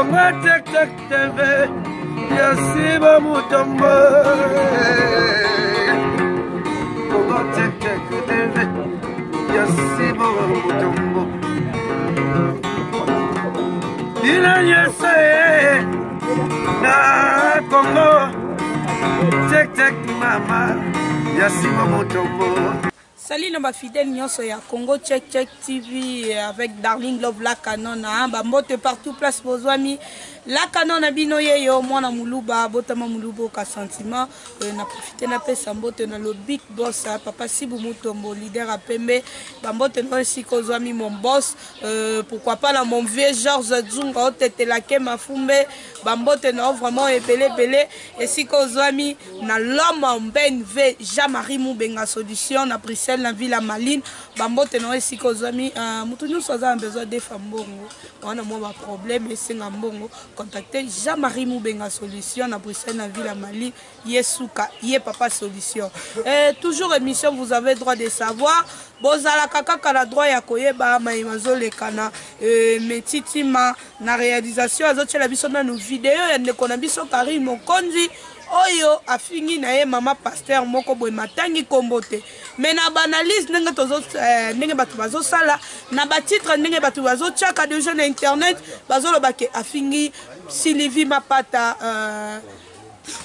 Congo Tek Tek TV ya Siba Mutombo. Congo Tek Tek TV ya Siba Mutombo. Bino nyonso ye na Congo Tek Tek mama ya Siba Mutombo. Salut na ba fidèles nyonso ya Congo Check Check TV avec Darling Love la Canon hein, ba mbote partout place bozwami la Canon na bino yeyo mwana muluba botama muluba oka sentiment euh, na profiter na pesa mbote na le big boss hein, papa Sibu Mutombo leader à pembe ba mbote na esika ozwami mon boss euh, pourquoi pas na mon vieux Georges Dzunga otetela ke mafumbe ba mbote na vraiment ebele ebele esika ozwami na l'homme en BNV Jean-Marie Mubenga solution na Bruxelles na ville ya Maline bambote na yo esika ozwami uh, moto nyonso aza na besoin defa mbongo wana mwa ba problème esenga mbongo contacte Jean-Marie Mubenga solution na Bruxelles na ville ya Maline ye suka ye papa solution eh, toujours émission vous avez droit de savoir bozalaka kaka na droit ya koyeba maye mazolekana eh, metitima na réalisation azotiela biso nanu video ya ndeko na biso Karine Mokonzi oyo afingi na ye mama pasteur moko boye matangi kombo te mais na baanalyse ndenge tozo eh, ndenge bato bazosala na batitre ndenge bato bazotiaka deja na internet bazoloba ke afingi sylvie mapata euh,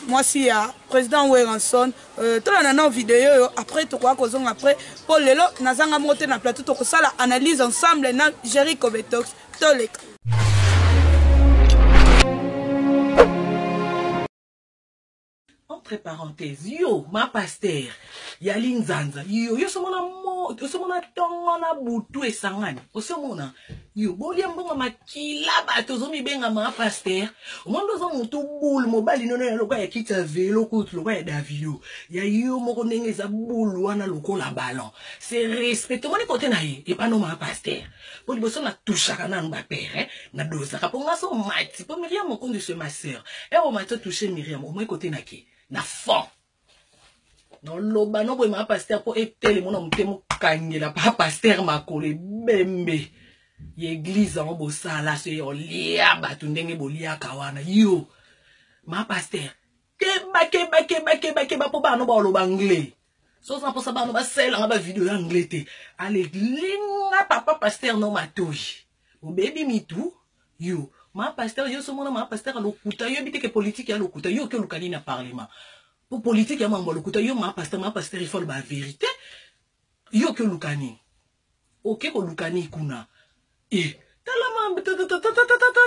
mwasi ya président Werrason euh, tolanda nao video oyo après tokoka kozonga après mpo lelo nazanga moko te na plateau tokosala analyse ensemble na Jerry Kobetox toleka. Entre parenthèses, yo, ma pasteur, ya linzanza, yo, yo somona mo, osomona tongo na butu esangani, osomona, yo, bolia mbongo makila bato ozomibenga ma pasteur, omoni oza motu boule mobali nono ya lokola ya kiti ya velo kutu lokola ya Davido, ya yo moko ndenge eza boule wana lokola ballon, c'est respect, tomoni kote na ye, epa no ma pasteur. Po liboso na touchaka nanu ba père eh, na dozaka po nga so mati po Miriam Mokonzi c'est ma sœur. Eh o mati toucher Miriam au moins côté na ki na fond. No loba no boye ma pasteur po etele mona motema kangela pa pasteur makolo ebembe. Ya église yango bosala so olia bato ndenge boliaka wana yo ma pasteur keba keba keba keba keba po bana baloba anglais so oza mposa bana basalelanga bavideo ya anglais te ale linga papa pasteur no matoi obebi mitu yo ma pasteur yo somona ma pasteur lokuta yo biteke politique ya lokuta yo oke oluka nini na parlement po politique ya mambo ya lokuta yo ma pasteur ma pasteur il faut aloba verité yo oke oluka nini oke koluka nini kuna e tala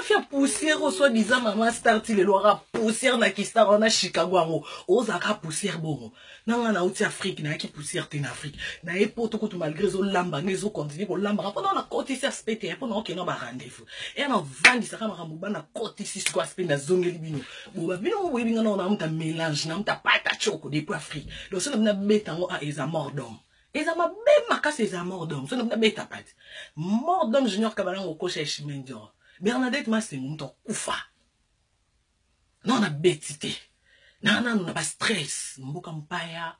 fia poussière oyo soit disant mama star ti lelo aka poussière na kistar wana chicago yango ozalaka poussière bongo na ngai nauti afrique nayaki poussière te na afrique naye poto kutu malgré ezolamba nga ezokontinue kolambaka mpona nakotisi aspect te mpona okenda ba rendez-vous eya navandisaka makambo ba nakotisi siko aspect nazongeli bino boba bino mo boyebi nga nao namuta mélange namuta pata choko depuis afrique donc soki na bino abeta yango a eza mort d'homme Eza mabe makasi eza mort d'homme. Soki na beta pati. Mort d'homme Junior Kabalango okosha Echimène Dior. Bernadette Masengo moto akufa. Non na beti te. Na nanu na ba stress mboka mpaya.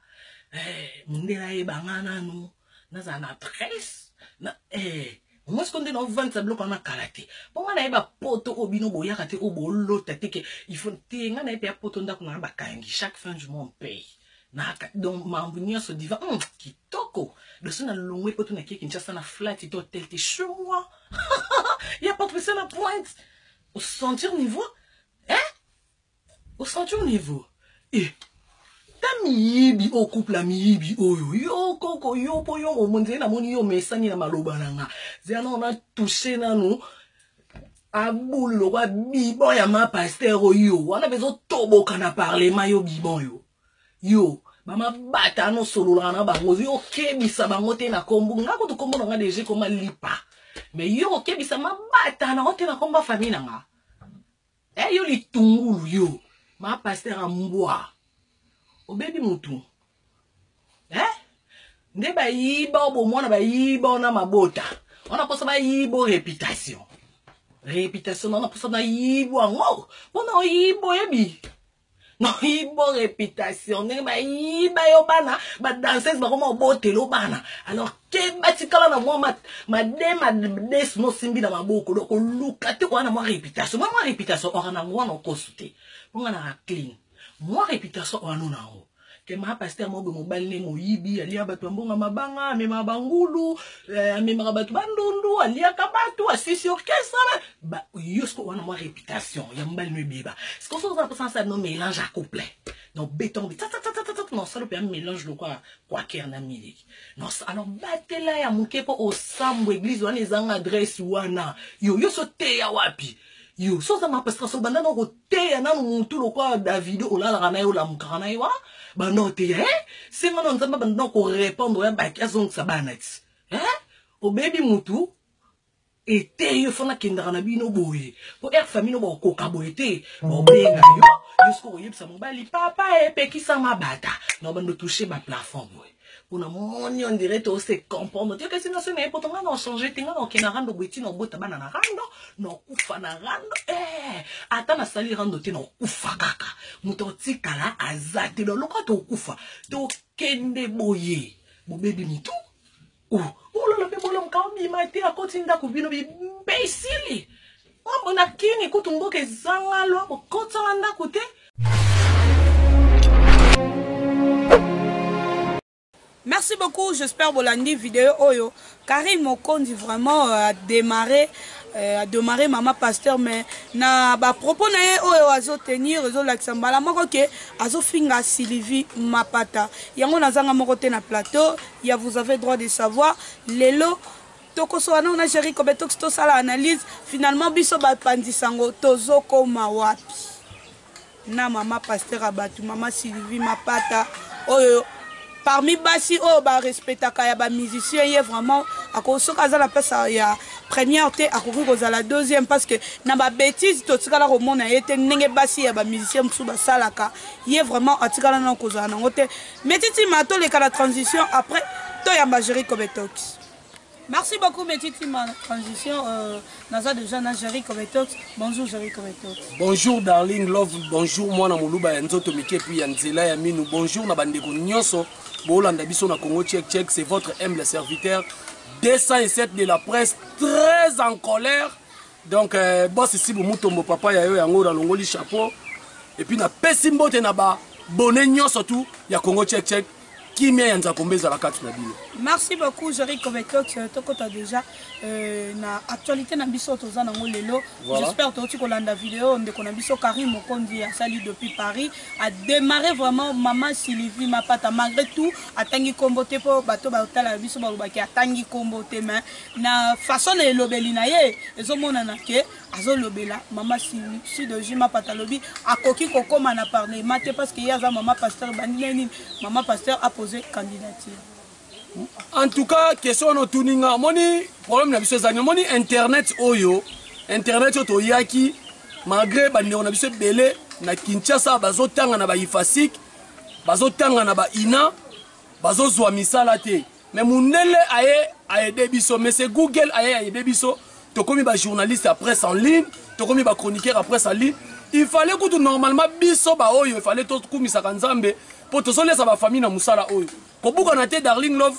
Eh, mundele ayeba nga nanu. Nazala na stress. Na eh moi sikoyo nde naovandisa biloko wana kala te mpo ngai nayeba poto oyo bino boyaka te oyo bolota te ke il faut te ngai nayebi ya poto ndako na bakangi chaque fin du mois on paye naka donc mambo nyonso diva kitoko doso na longwe poto na kie Kinshasa na flat to hotel te chez moi ya Patricia na pointe au sentir niveau hein au sentir niveau eh ta miyibi oyo couple ya miyibi oyo yo koko yo mpo yo omonzeli namoni yo omesani na maloba na nga zela nano na touche nanu abulu lokwa bibon ya ma pasteur oyo wana mpe ezotoboka na parlement yo bibon yo yo bamabata ano osololaka na bango yo okebisa bango te na kombo nga kutu kombo na nga deja ekoma lipa mais yo okebisa mabata na te na kombo ya famille na nga eh, yo litungulu yo ma pasteur ya mbwa obebi mutu eh? Nde bayiba o bomwana bayiba o na mabota wana mposa bayiba o reputation reputation wana mposa nayibo yango mpona oyiba oyebi. Noyibo réputation ndenge bayiba yo bana, badanseuse bakoma obotela bana. Alors keba, tikala na mwa made madesu nosimbi na maboko, donc oluka te koya na mwa réputation. Mwa réputation ora nango wana okosu te, mpo naka clean mwa réputation wana nango ke ma pasteur moko mobali ne moyibi, alia bato ya mbongo mabanga, amemaka bangulu, amemaka bato bandundu, aliaka bato, asisi orchestre. Yo siko wana mwa réputation ya mobali no ebeba. Siko so oza na mposa nasala no mélange ya couple, no betongo tatatatata, nosala mpe ya mélange lokwa quaker na miliki. Alors batela ya moke mpo osambwa église wana ezanga adresse wana. Yo so teya wapi? Yo so oza mapasteur, so banda na koteya nanu mutu lokwa Davido, olalaka na ye, olamukaka na ye wana, banda oteya senga na Nzambe, banda na korépondre oya baki azongisa bana ti obebi mutu ete yo fo nakendaka na bino boye mpo aire famille no bakokoka boye te, baobenga yo. Yo siko koyebisa mobali, papa epekisa mabata na bando touche baplafond boye mpona moni, on dirait tose comprendre te. Okesi nyonso na ye poto, nga na ochange te, nga na okende na rando boye ntina obota bana na rando, naokufa na rando. Ata nasali rando te, naokufa kaka, moto otikala aza te. Lokola tokufa, tokende boye, bobebi mitu olala mpe bolamuka, obima te, akoti ndako, bino bibesili na kini kutu mboka ezanga lwa, bokotanga ndako te. Merci beaucoup, j'espère bolandi vidéo oyo. Karine Mokonzi vraiment a démarré maman pasteur, mais na ba propos na ye oyo azo tenir, ezolakisa mbala moko ke azofinga Sylvie Mapata. Yango nazanga moko te na plateau, ya vous avez droit de savoir. Lelo tokosola na Jerry Kobetox, tosala analyse finalement biso bapanzisango tozokoma wapi na mama pasteur ya bato, mama Sylvie Mapata oyo parmi basi oyo barespectaka ya bamusicien. Ye vraiment soki aza na place ya première te, akoki kozala deuxième, parce que na babêtise totikala komona ye te ndenge basi ya bamusicien mosusu basalaka. Ye vraiment atikala nano kozala nango te. Metitima, toleka na transition, après toyamba Jerry Kobetox. Merci beaucoup, Metitima. Transition, naza déjà na Jerry Kobetox. Bonjour Jerry Kobetox. Bonjour Darling Love, bonjour mwana moluba ya nzoto mike puis ya nzela ya minu. Bonjour na bandeko nyonso bolanda biso na Congo Check Check, c'est votre humble serviteur 207 de la presse, très en colère. Donc boss Sibu Mutombo, papa ya yo yango na longoli chapeau et puis na pesi mbote na ba bonne nyonso tout ya Congo Check Check. Kimia ya Nzakombe ezala kati na bino. Merci beaucoup Jerry Kobetox. Tokota déjà na actualité na biso toza nango lelo. Voilà. J'espère touti kolanda vidéo ndeko na biso Karim Mokonzi asali depuis Paris, a démarré vraiment maman Sylvie Mapata. Malgré tout atangi kombo te, po bato batala biso balobaki atangi kombo te, mais na façon na elobeli na ye ezomonana ke azolobela mama Sylvie Mapata. Alobi akoki kokóma na parlement te parce que ye aza mama pasteur. Bandi nini, mama pasteur a posé candidature? En tout cas, question wana otuni nga, omoni problème na biso ezali, omoni internet oyo, internet oyo toyaki, malgré bandeko na biso ebele na Kinshasa bazotanga na baIFASIC, bazotanga na baINA, bazozwa misala te, mais mundele aye aide biso, mais c'est Google aye aide biso, tokomi bajournaliste ya presse en ligne, tokomi bachroniqueur ya presse en ligne. Il fallait kutu normalement biso baoyo, il fallait tokumisaka Nzambe mpo tozolesa bafamille na mosala oyo. Kobukana te, Darling Love,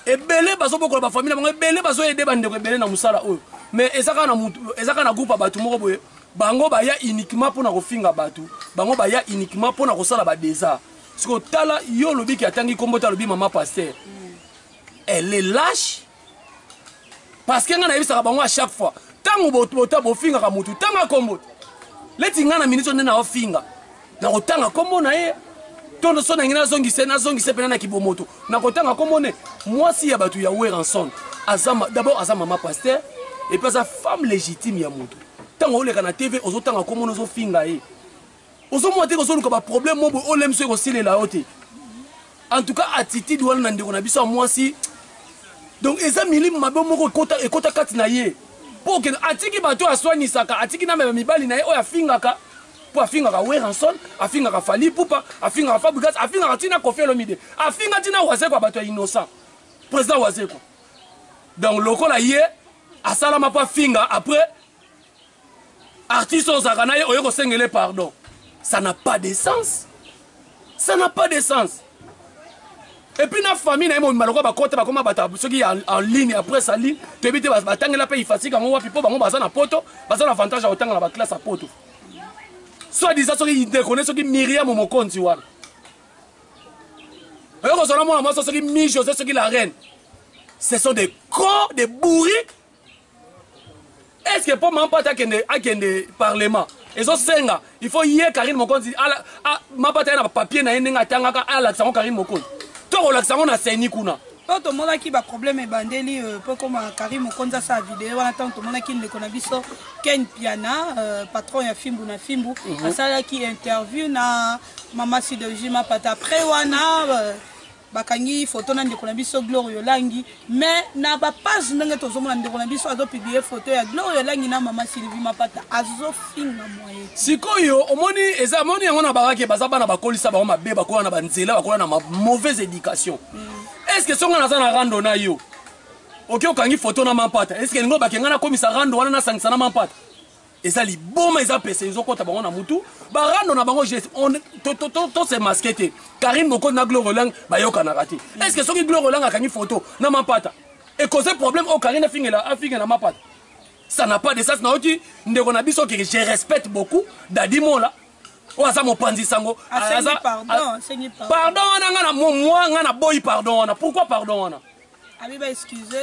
ebele bazobokola bafamille na bango, ebele bazoyede bandeko ebele na mosala oyo, mais eza kaka na mutu, eza kaka na groupe ya bato moko boye, bango baya uniquement mpona kofinga bato, bango baya uniquement mpona kosala badésart. Sikoyo tala, yo olobiki atangi kombo te, alobi mama pasteur, elle est lâche, parce que ngai nayebisaka bango à chaque fois, ntango bota bofingaka motu, tanga kombo te. Leti ngai na miniti oyo nde naofinga, nakotanga kombo na ye to so nangi nazongise, nazongise mpena na kibomoto, nakotanga kombo ne mwasi ya bato ya Werrason. Aza d'abord aza mama pasteur et puis aza femme légitime ya motu. Ntango oleka na TV, ozotanga kombo ne, ozofinga ye, ozomona te kozoluka baproblème mo boye olemi so ekosilela yo te. En tout cas, attitude wana na ndeko na biso ya mwasi, donc eza milimo mabe moko ekota kati na ye, mpo okende atiki bato oyo aswanisaka, atiki na mibali na ye oyo afingaka, mpo afingaka Werrason, afingaka Fally Ipupa, afingaka Fabregas, afingaka ntina Koffi Olomide, afinga ntina Wazekwa, bato ya innocent, président Wazekwa. Donc lokola ye asalama mpo afinga, après artiste oyo ozalaka na ye oye kosengele pardon. Ça n'a pas de sens, ça n'a pas de sens. Et puis na famille na ye mobimba lokola bakota, bakoma bato soki en ligne, après sa ligne, toyebi te batangela mpe ifasika yango wapi, mpo bango baza na poto, baza na avantage ya kotanga na baclasse ya poto. Soit disant soki ndeko ne, soki Miriam Mokonzi wana oyo kozala mwana mwasi, soki Mi José, soki la reine, ce sont des cons, des bourriques. Est ce que mpo Mampata akende parlement, ezosenga il faut ye Karine Mokonzi, Mapata ye na bapapier na ye ndenge atangaka, alakisa yango Karine Mokonzi to kolakisa yango na seni kuna? Mpo tomonaki baproblème ebandeli mpo koma Karine Mokonzi asala video wana, ntango tomonaki ndeko na biso Ken Piana, patron ya Fimbu na Fimbu, asalaki interview na mama Sidoji Mapata. Après wana bakangi photo na ndeko na biso Gloire Olangi, mais na bapage ndenge tozomona ndeko na biso azopublier photo ya Gloire Olangi na mama Sylvie Mapata, azofinga moye. Sikoyo omoni, eza omoni yango na bakake, baza bana bakolisa bango mabe, bakola na banzela, bakola na mauvaise éducation. Est ce que songa naza na rando na yo, oke okangi photo na Mampata, est ce que elingi obakenga nakomisa rando wana nasangisa na Mampata? Eza liboma, eza pese ezokɔta bango na mutu, barando na bango. Tose masquer te, Karine Mokonzi na Gloire Olangi bayokanaka te. Est ce que soki Gloire Olangi akangi photo na Mampata, ekose problème oyo Karine afingela Mapata? Ça n'a pas de sens. Nayoki ndeko na biso que je respecte beaucoup, Dadi Mola, oyo aza mopanzi sango. Pardon wana, nga na mwa nga na boyi pardon wana. Pourquoi pardon wana?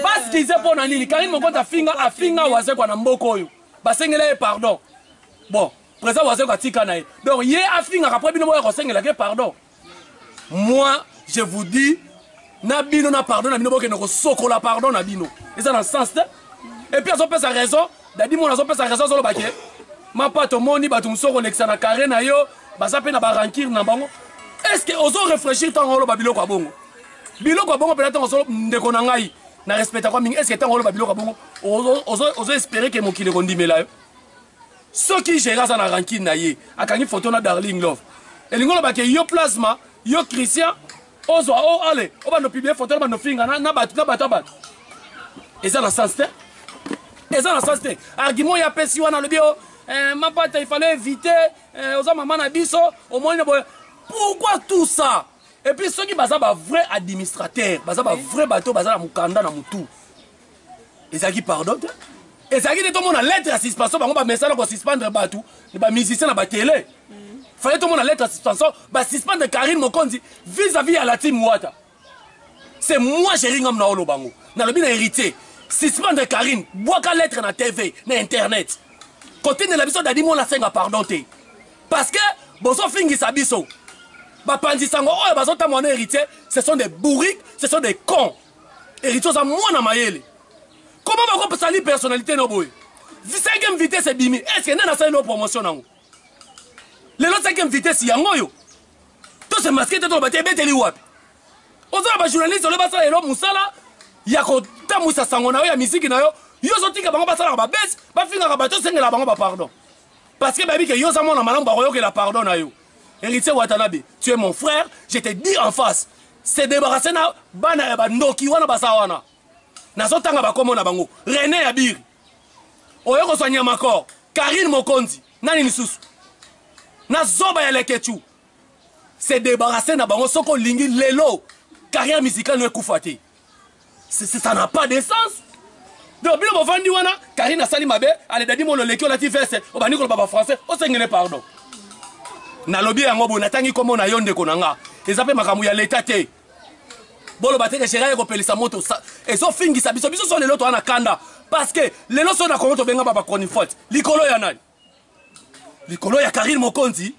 Baexcuse mpo na nini? Karine Mokonzi afinga Wazekwa na mboka oyo, basengela ye pardon. Bon, président Wazekwa atika na ye, donc ye afingaka mpo bino boya kosengelaka ye pardon. Moi, je vous dis, na bino na pardon na bino, bokende kosokola pardon na bino, eza na sens te. Et puis azopesa raison, Dadi Mona azopesa raison, azoloba ke Mapa, tomoni bato mosusu kolekisa na carré na yo, baza mpe na barancune na bango. Est ce que ozo réfléchir ntango oloba biloko ya bongo? Biloko ya bongo mpena, ntango ozo, ndeko na ngai na respectaka mingi, est ce que ntango oloba biloko ya bongo, ozo espérer ke mokili ekondimela yo? Soki Géri aza na rancune na ye, akangi photo na Darling Love, elingi oloba ke yo Plasma, yo Christian, ozwa o ale obanda opublier photo na bando finga na bato na bato ya bato, eza na sens te, eza na sens te. Argument oyo apesi wana, alobi o Mapata, il fallait éviter, oza mama na biso, omoni boye. Pourquoi tout ça? Et puis soki baza bavrai administrateur, baza bavrai bato, baza na mokanda na motu, ezalaki pardon te, ezalaki te tomona lettre ya suspension. Bango bamesana kosuspendre bato, bamusicien na batele. Fallait tomona lettre ya suspension, basuspendre Karine Mokonzi vis-à-vis ya la team Wata. C'est moi, Géri Ngam, na oloba bango, nalobi na Héritier, suspendre Karine, bwaka lettre na TV, na internet, kotindela biso Dadi Mona asenga pardon te, parce que bozofingisa biso. Bapanzisango oyo bazotambola na Héritier, ce sont des bourriques, ce sont des cons. Héritier, oza mwana mayele, comment bakosali personnalité no boye? Cinquième vitesse ebimi, est ce que nani asali no promotion nango? Lelo cinquième vitesse yango oyo, tose masquer te, toloba te, ebeteli wapi? Oza na bajournaliste oyo basala elo mosala ya kotambwisa sango na yo ya misiki na yo. Yo ozotika bango basalaka babese, bafingaka bato, osengela bango bapardon parce que bayebi ke yo oza mwana malamu, bakoyokela pardon na yo. Héritier Watanabe, tu es mon frère, je te dis en face, se débarrasser na bana ya bandoki wana baza wana. Nazotanga bakombo na bango: René Yabiri, oyo kozwa Nyamakor, Karine Mokonzi, nani lisusu, na zoba ya Lekechu. Se débarrasser na bango soki olingi lelo carrière musicale no ekufa te. Ça n'a pas de sens. Donc bino bovandi wana, Karine asali mabe, ale Dadi Mono oleki, olati veste, obandi koloba bafrançais, osengele pardon. Nalobi yango boye, natangi kombo na yo, ndeko na nga, eza mpe makambo ya leta te. Boloba te ke Géri ekopelisa moto, ezofingisa biso. Biso so lelo toza na kanda parce que lelo so na Kongo tobenga ba bachronifote likolo ya nani? Likolo ya Karine Mokonzi.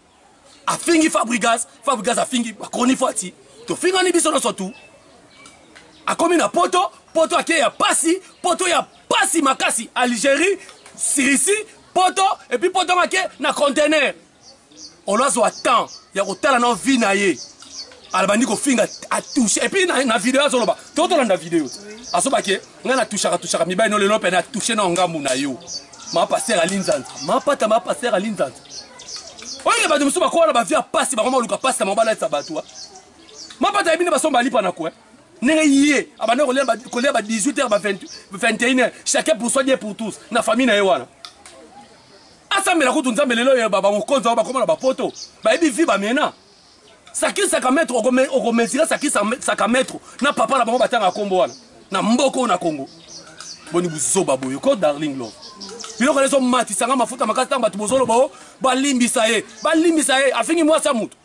Afingi Fabrigas, Fabrigas afingi bachronifote, tofingani biso nyonso tu. Akomi na poto, poto ake ya pasi, poto ya pasi makasi, Algérie, Sirisi, poto, et puis poto make na conteneur. Olazwa temps ya kotala na vie na ye, alabandi kofinga, atouche. Et puis na video azoloba, totolanda video, azobake ngai natouchaka touchaka mibali no, lelo mpe natouche na ngambu na yo, ma pasteur Alinzanza Mapata, ma pasteur Alinzanza. Oyeke bato mosusu bakola na bavie ya pasi, bango maluka pasi na bango, balatisa bato. Mapata yebi nde basomba alipa na kwe ndenge ye abanda kolia ba 18 heures, ba 21 heures, chacun pour soi, Dieu pour tous, na famille na ye wana. Basambela kutu Nzambe lelo oyo bamokonzi yango bakoma na bapoto, bayebi vie bamena. Saki sakametro, okomesure saki sakametro na papa na bango batanga nkombo wana na mboka oyo na Congo. Boni buzoba boye ko Darling Love. Biloko wana ezomatisa nga mafuta makasi ntango bato bozoloba o balimbisa ye, balimbisa ye, afingi mwasi ya moto.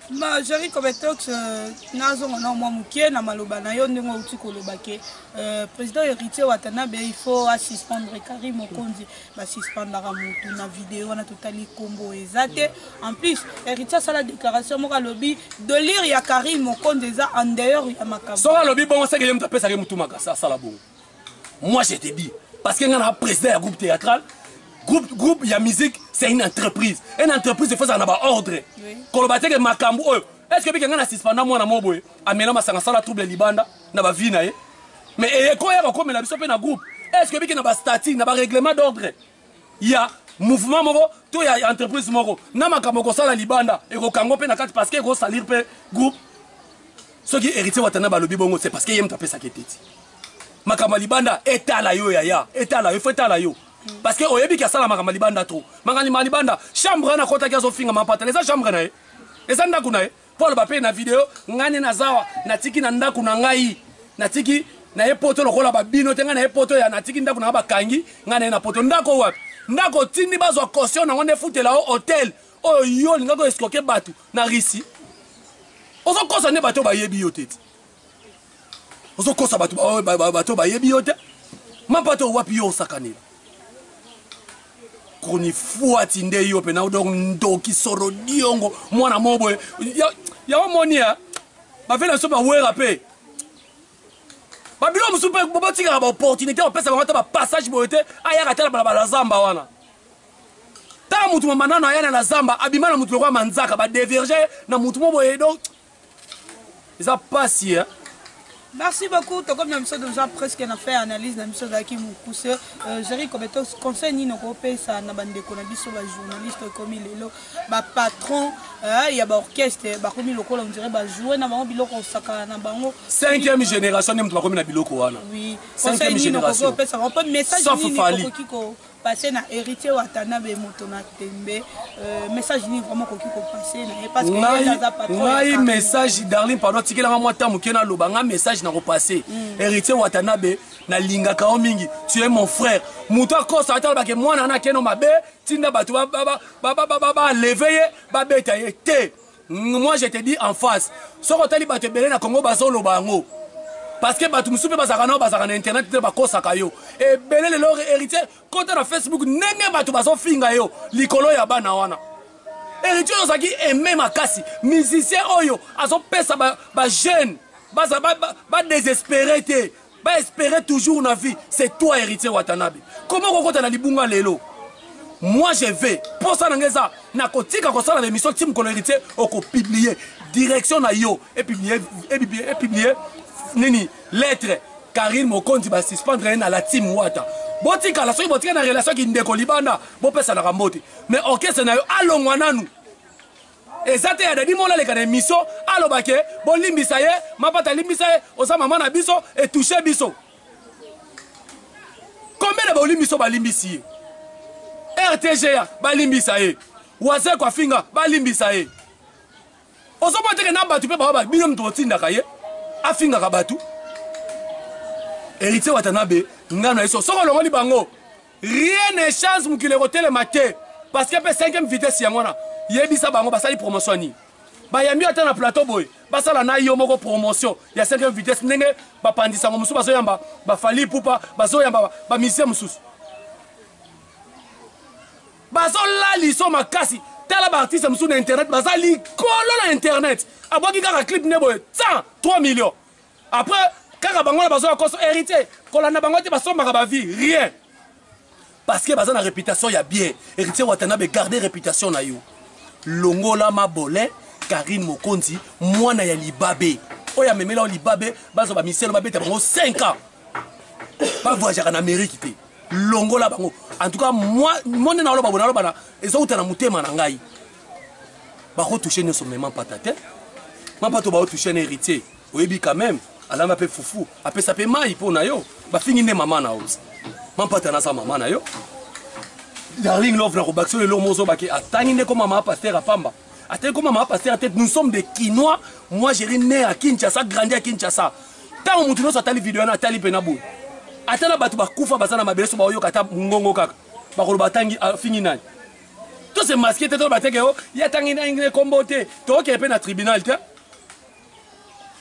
Ma Jerry Kobetox, euh, nazonga na mwa moke na maloba na yo ndenge outi koloba ke euh, président Héritier Watanabe il faut asuspendre Karim Mokonzi. Basuspendaka motu na video wana totali kombo eza te. En plus Héritier asala déclaration moko alobi delire ya Karim Mokonzi eza en dehors ya makambo. Soki alobi bongo seke ye moto apesaka ye motu makasi asala bongo. Moi je te dis parce que nga na président ya groupe théâtral, groupe ya musique c'est une entreprise. Une entreprise il faut ça na ba ordre. Koloba te ke makambo oyo est-ce que bike nga na suspenda mwana mo boye amela masanga sala trouble libanda na ba vie na ye. Mais eyeko ya kokomela biso pe na groupe. Est-ce que bike na ba statut na ba règlement d'ordre ya mouvement moko to ya entreprise moko na makambo kosala libanda ekokango pe na kati parce que ekosalir pe groupe. Soki Héritier Watanabe alobi bongo c'est parce que ye moto apesaka eteti. Makambo ya libanda etala yo yaya, etala yo, faut etala yo. Parce que oyebi ki asala makambo ya libanda trop. Makambo ya libanda, chambre wana akotaki azofinga mapata, eza chambre na ye. Eza ndako na ye. Po aloba pe na video, ngai nde nazawa, natiki na ndako na ngai. Natiki na ye poto lokola ba bino te, ngai na ye poto ya natiki ndako na ngai bakangi, ngai na ye na poto. Ndako wapi? Ndako otindi bazwa caution nango nde futela yo hotel oyo yo olingaki ko escroquer bato na Russie. Ozokosa nde bato bayebi yo te. Ozokosa bato bato bayebi yo te. Mapato wapi yo osakanela? Chronifuati nde yo pena donc ndoki soro diongo mwana mo boye. Ya omoni ya bavela biso bawera pe. Babilo mosusu pe botikaka ba opportunité opesa bango ata ba passage boye te ayaka ata na balabala zamba wana. Tala mutu mama nano aya na zamba abima na mutu lokola manzaka ba déverger na mutu mo boye donc eza pasi hein. Merci beaucoup. Tokomi na biso déjà presque na fait analyse na biso ezalaki mokuse. Jerry Kobeto, conseil nini okopesa na bandeko na biso ba journaliste ekomi lelo ba patron ya ba orchestre bakomi lokola on dirait ba jouer na bango biloko osakana na bango. Cinquième génération nde moto bakomi na biloko wana. Oui. Cinquième Conseil nini génération. okopesa bango? Mpe message Sauf nini Fally. okoki ko passer na Héritier Watanabe moto na tembe, message nini vraiment okoki ko passer na ye parce que ye aza patron ya Ngai Carine. message Darling pardon tikelanga mwa temps moke naloba nga message na ko passer. Héritier Watanabe nalingaka yo mingi, tu es mon frère. Moto akosa ata alobake mwana na keno mabe, tinda bato ba lever ye, ba beta ye te. Moi je te dis en face, soki otali bato ebele na Congo bazoloba yango. Parce que bato mosusu mpe bazalaka nao, bazalaka na internet te, bakosaka yo. Ebele lelo Héritier kota na Facebook ndenge bato bazofinga yo likolo ya bana wana. Héritier oyo ozalaki aimé makasi, musicien oyo azopesa ba jeune, baza, ba, ba, ba désespéré te, ba espérer toujours na vie, c'est toi Héritier Watanabe. Comment okokota na libunga lelo? Moi je vais, posa na ngeza na kotika kosala na émission Team Kolo Héritier oko publier direction na yo et publier, et publier, et publier nini lettre Karine Mokonzi ba suspendre ye na la team Wata. Botika la soki botika na relation ki ndeko libanda bopesa na kambote. Mais orchestre na yo alongwa nanu. Eza te ya Dadi Mola leka na émission aloba ke bolimbisa ye, mapata limbisa ye, oza mama na biso et toucher biso. Combien de bolimbiso balimbisi ye? RTGA balimbisa ye. Wazeko afinga balimbisa ye. Ozomona te ke na bato mpe baoba bino moto botindaka ye afingaka bato. Héritier Watanabe ngano na ye so soki olongoli bango rien ne chance mokili ekotelema te parce que mpe 5e vitesse yango wana yebisa bango basali promotion nini bayambi ata na plateau boye basala na yo moko promotion ya 5e vitesse ndenge bapandisango mosusu bazoyamba bafali pupa bazoyamba ba musicien mosusu bazolaliso makasi. Tala ba artiste mosusu na internet baza likolo na internet abwaki kaka clip nde boye 103 millions après kaka bango na bazoya koso héritier kolanda bango te basombaka ba vie rien parce que baza na réputation ya bien. Héritier Watanabe garder réputation na yo longola mabole Karine Mokonzi mwana ya libabe oyo amemela yo libabe bazo ba miselo babeta bango 5 ans ba voyageaka na Amérique te longola bango. En tout cas moi monde na loba bona loba na ezouta na motema na ngai bako toucher nyonso mema mpata te mapato bao toucher na héritier oyebi quand même alamba pe fufu apesa pe mai mpo na yo bafingi nde mama na yo mampata naza mama na yo. Darling Love na kobakisa oyo eloko moko ozobake atangi nde koma mama pasteur apamba atangi koma mama pasteur te. Nous sommes des Kinois. Moi, j'ai né à Kinshasa, grandi à Kinshasa. Ntango motu nyonso atali video wana, atali mpena boye, ata na bato bakufa baza na mabele, so baoyoka ata ngongo kaka, bakoloba atangi afingi nani. To se masque te, toloba teke o ye atangi nani kombo te, tookee mpe na tribunal te.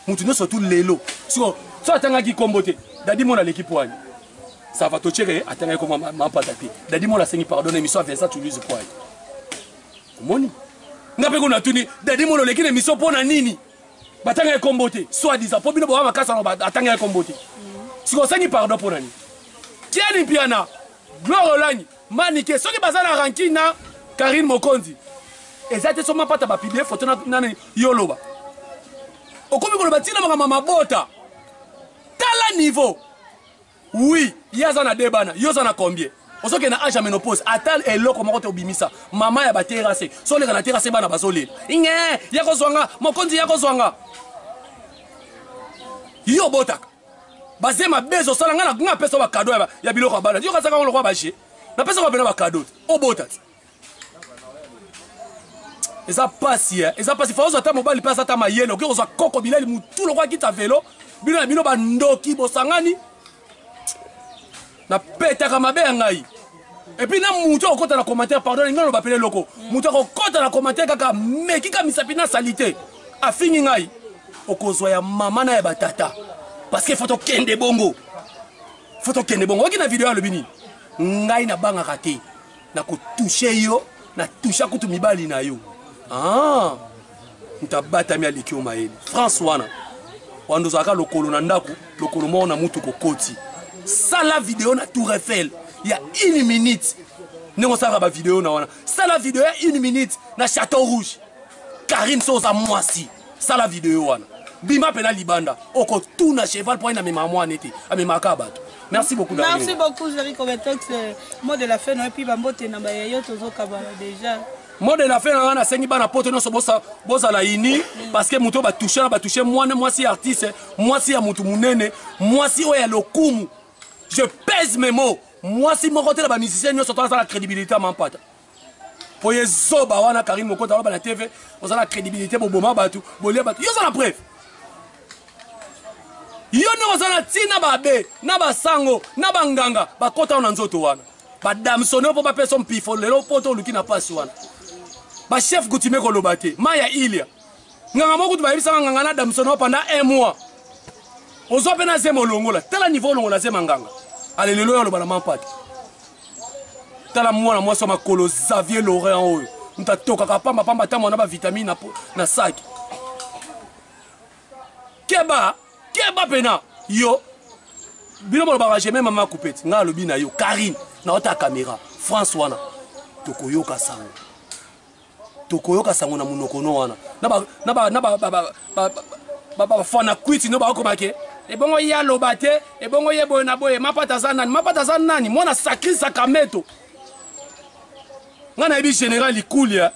Motu nyonso tu lelo siko so atangaki kombo te. Dadi Mona aleki poani, ça va, totieke atangaki kombo mampata te. Dadi Mona asengi pardon na émission ya Vincent Toulouse poani. Omoni nga mpe kuna natuni Dadi Mona, oleki na émission mpo na nini batangaki kombo te? Soit disant mpo bino boya makasi wana, atangaki kombo te, siko osengi pardon mpo na nini? Kiani Mpiana, Gloire Olangi, Manike, soki baza na rancune na Karine Mokonzi, eza te. So mapata bapublier photo nani, yo loba okomi koloba ntina makambo ya mabota. Tala niveau. Oui, ye aza na de bana, yo oza na combien? Ozokende na age ya ménopause, ata eloko moko te obimisa. Mama ya baterrasse, so oleka na terrasse, bana bazolela nge ya kozwanga mokonzi ya kozwanga yo. Obotaka baze mabe, ezosala nga nga apesa bacadeau ya biloko ya bana. Yo kazaka ngo lokwa baje, napesaka mpena bacadeau te, obota te. Eza pasi, eza pasi. Fa ozwa ata mobali mpe aza ata mayele, okoki kozwa koko bilali mutu lokwa kita velo. Bino na bino bandoki bosangani, napetaka mabe ya ngai. Et puis na mutu akokɔta na commentaire, pardon, ngai naloba pele eloko, mutu akokɔta na commentaire kaka meki ka misapi na sali te, afingi ngai, okozwa ya mama na ya batata, parce que faut tokende bongo, faut tokende bongo. Oki na video alobi nini? Ngai nabangaka te, nakotouche yo, natouche kutu mibali na yo. Ah, moto abatami aleki yo mayele. France wana wana ozalaka lokolo na ndako, lokolo moko na mutu kokoti. Sala video na Tour Eiffel ya une minute, ndenge osalaka bavideo na wana. Sala video ya une minute na Château Rouge. Karine, so oza mwasi, sala video wana, bima mpena libanda, okotuna cheval mpo aye na mema mwana ete amemaka bato. Merci beaucoup. Merci beaucoup, Jerry Kobetox. Mot de la fin et puis bambote na bayayo, tozokabana déjà. Mot de la fin na nga, nasengi bana poto nyonso bozala ini, parce que moto oyo batouche na batouche mwana mwasi artiste, mwasi ya motu monene, mwasi oyo ya lokumu. Je pèse mes mots, mwasi moko te na bamusicien nyonso to aza na crédibilité ya mampata. Po ye zoba wana Karine Mokota aloba na TV, oza na crédibilité, boboma bato, bolia bato, yo oza na preuve? Yo ndenge oza na ntina babe na basango na banganga bakota na nzoto wana, badamsone mpo bapesa mpifo lelo mpo to oluki na pasi wana. Bachef coutumier koloba te, ma ya ilia nganga moko kutu bayebisaka nganga na damsone pendant un mois, ozwa mpe na zema olongola. Tala niveau, olongola zema nganga. Ale lelo oyo aloba na mampata. Tala mwana mwasi wa makolo Xavier Laurent oyo moto atokaka pambapamba, ata mwana bavitamine na, na saki. Keba, keba pena yo. Bino bolobaka jamais mama kupeti. Ngai alobi na yo Karine, naota caméra France wana, tokoyoka sango, tokoyoka sango na monoko no wana na bafana kwiti no baokomake. Ebongo ye aloba te, ebongo ye boye na boye. Mapata aza nani? Mapata aza nani? Mwana sacri sacramento. Ngai nayebi général Likulia,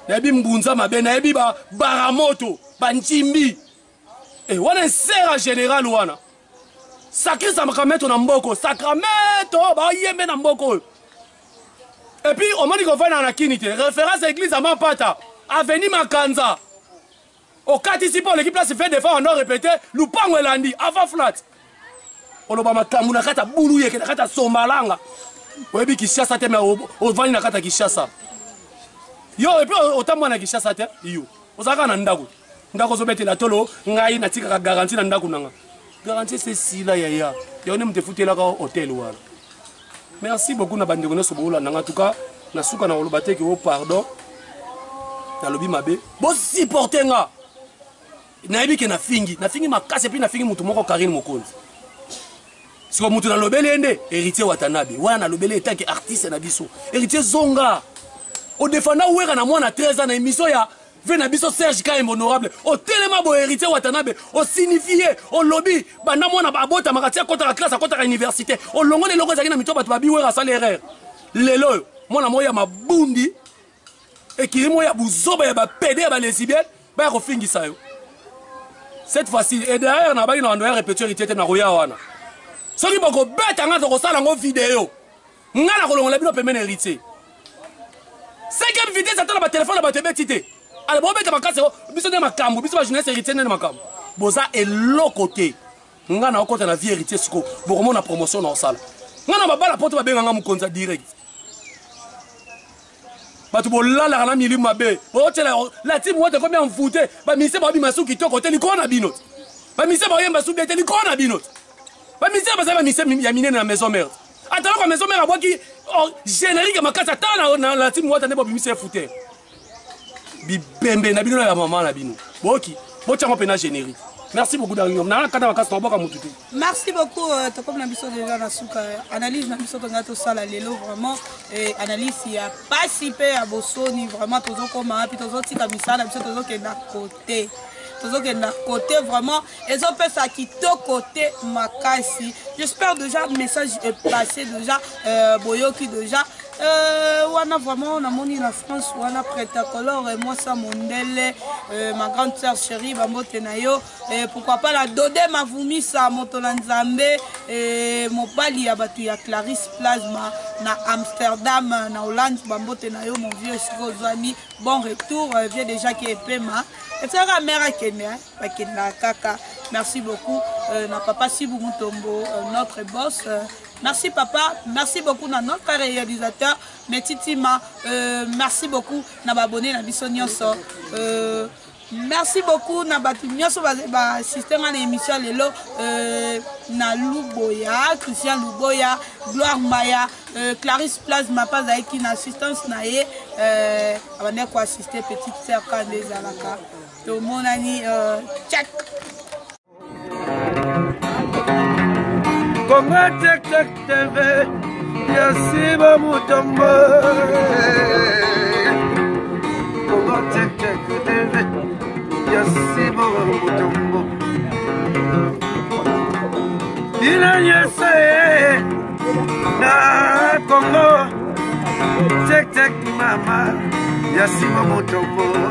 nayebi Mbunza mabe, nayebi baramoto banjimbi e wana esera général wana sacri sacramento na mboko sacramento bayembe na mboko oyo. Et puis omoni kovanda na kini te, référence église ya Mampata, avenue Makanza, okatisi mpo oleki place fait defort ando répété lupango elandi avant flat. Oloba makambo na kati ya bulu yeke na kati ya sombalanga. Oyebi Kinshasa te, me ovandi na kati ya Kinshasa yo. Et puis otambola na Kinshasa te, yo ozalaka na ndako, ndako ozobetela tolo. Ngai natikaka garantie na ndako nanga, garantie se sila yaya yo nde moto efutelaka hotel wana. Merci beaucoup na bandeko nyonso boolanda nga. En tout cas, na suka na koloba te ke o pardon, nalobi mabe, bosupporte nga. Nayebi ke nafingi, nafingi makasi. Et puis nafingi motu moko, Karine Mokonzi. Siko motu nalobeli ye nde Héritier Watanabe wana, nalobeli etake artiste na biso. Héritier, zonga odefanda Wera na mwana 13 ans na émission ya ve na biso Serge Kaembo honorable. Otelema boye, Héritier Watanabe, osignifie, olobi banda mwana abotamaka ti akɔtaka classe, akɔtaka université, olongoli eloko ezalaki na mito. Bato babi Wera asala erreur. Lelo oyo mwana moko ya mabundi ekiri moko ya buzoba ya bapede ya balesbienne baya kofingisa yo cette fois-ci. Et derrière na baki na bando ya répétition, Héritier te, nakoya wana. Soki bokobeta nga, tokosala yango video. Nga na kolongola bino pembeni Héritier. Cinquième vitesse ata na batelefone na bato ebeti te. Ale bobeta makasi biso nde makambo, biso ba journaliste héritier nde makambo. Boza eloko te. Nga na okota na vie héritier siko, bokomona promotion na osala. Nga na babala poto babenga nga mokonzi direct. Bato bolalaka na milimo mabe. Botiela la team wata komi envoûté, ba ministère babima su kitoko te likolo na bino. Ba ministère bayemba su bien te likolo na bino. Ba ministère bazali ba ministère ya minene na maison mère. Atalaka maison mère abwaki oh, générique makasi atala na la team wata nde bobimisi ye fouter. Bibembe na bino na ya mama na bino. Boki, botiango mpe na générique. Merci beaucoup Darling. Na kata makasi na boka mutu te. Merci beaucoup euh, tokomi na biso déjà na suka analyse na biso tonga tosala lelo vraiment et analyse ya pasi pe ya bosoni vraiment tozokoma wapi tozotika misala biso tozokenda côté tozokenda côté vraiment ezopesa kitoko te makasi. J'espère déjà message est passé déjà euh, boyoki déjà euh, wana vraiment namoni na France wana pretacolore mwasa mondele euh, ma grande sœur chérie bambote na yo euh, pourquoi pas la Dode Mavumisa moto na Nzambe euh, mobali ya bato ya Clarisse Plasma na Amsterdam na Hollande bambote na yo mon vieux esika ozwami bon retour euh, vieux déjà ki epema etikaka mère akende bakendaka kaka. Merci beaucoup euh, na papa Sibu Mutombo euh, notre boss euh, merci papa, merci beaucoup na notre réalisateur Metitima euh, merci beaucoup na babonné na biso nyonso euh, merci beaucoup na bato nyonso baassiste nga na émission lelo euh, na Luboya Christian Luboya Gloire Maya euh, Clarisse Plasma mpe azalaki na assistance na ye euh, abandaki koassiste petite sœur kande ezalaka tomonani euh, tchak Congo Tech Tech TV ya Siba Mutombo Congo Tech Tech TV ya Siba Mutombo Bino nyonso ye na Congo Tech Tech mama ya Siba Mutombo.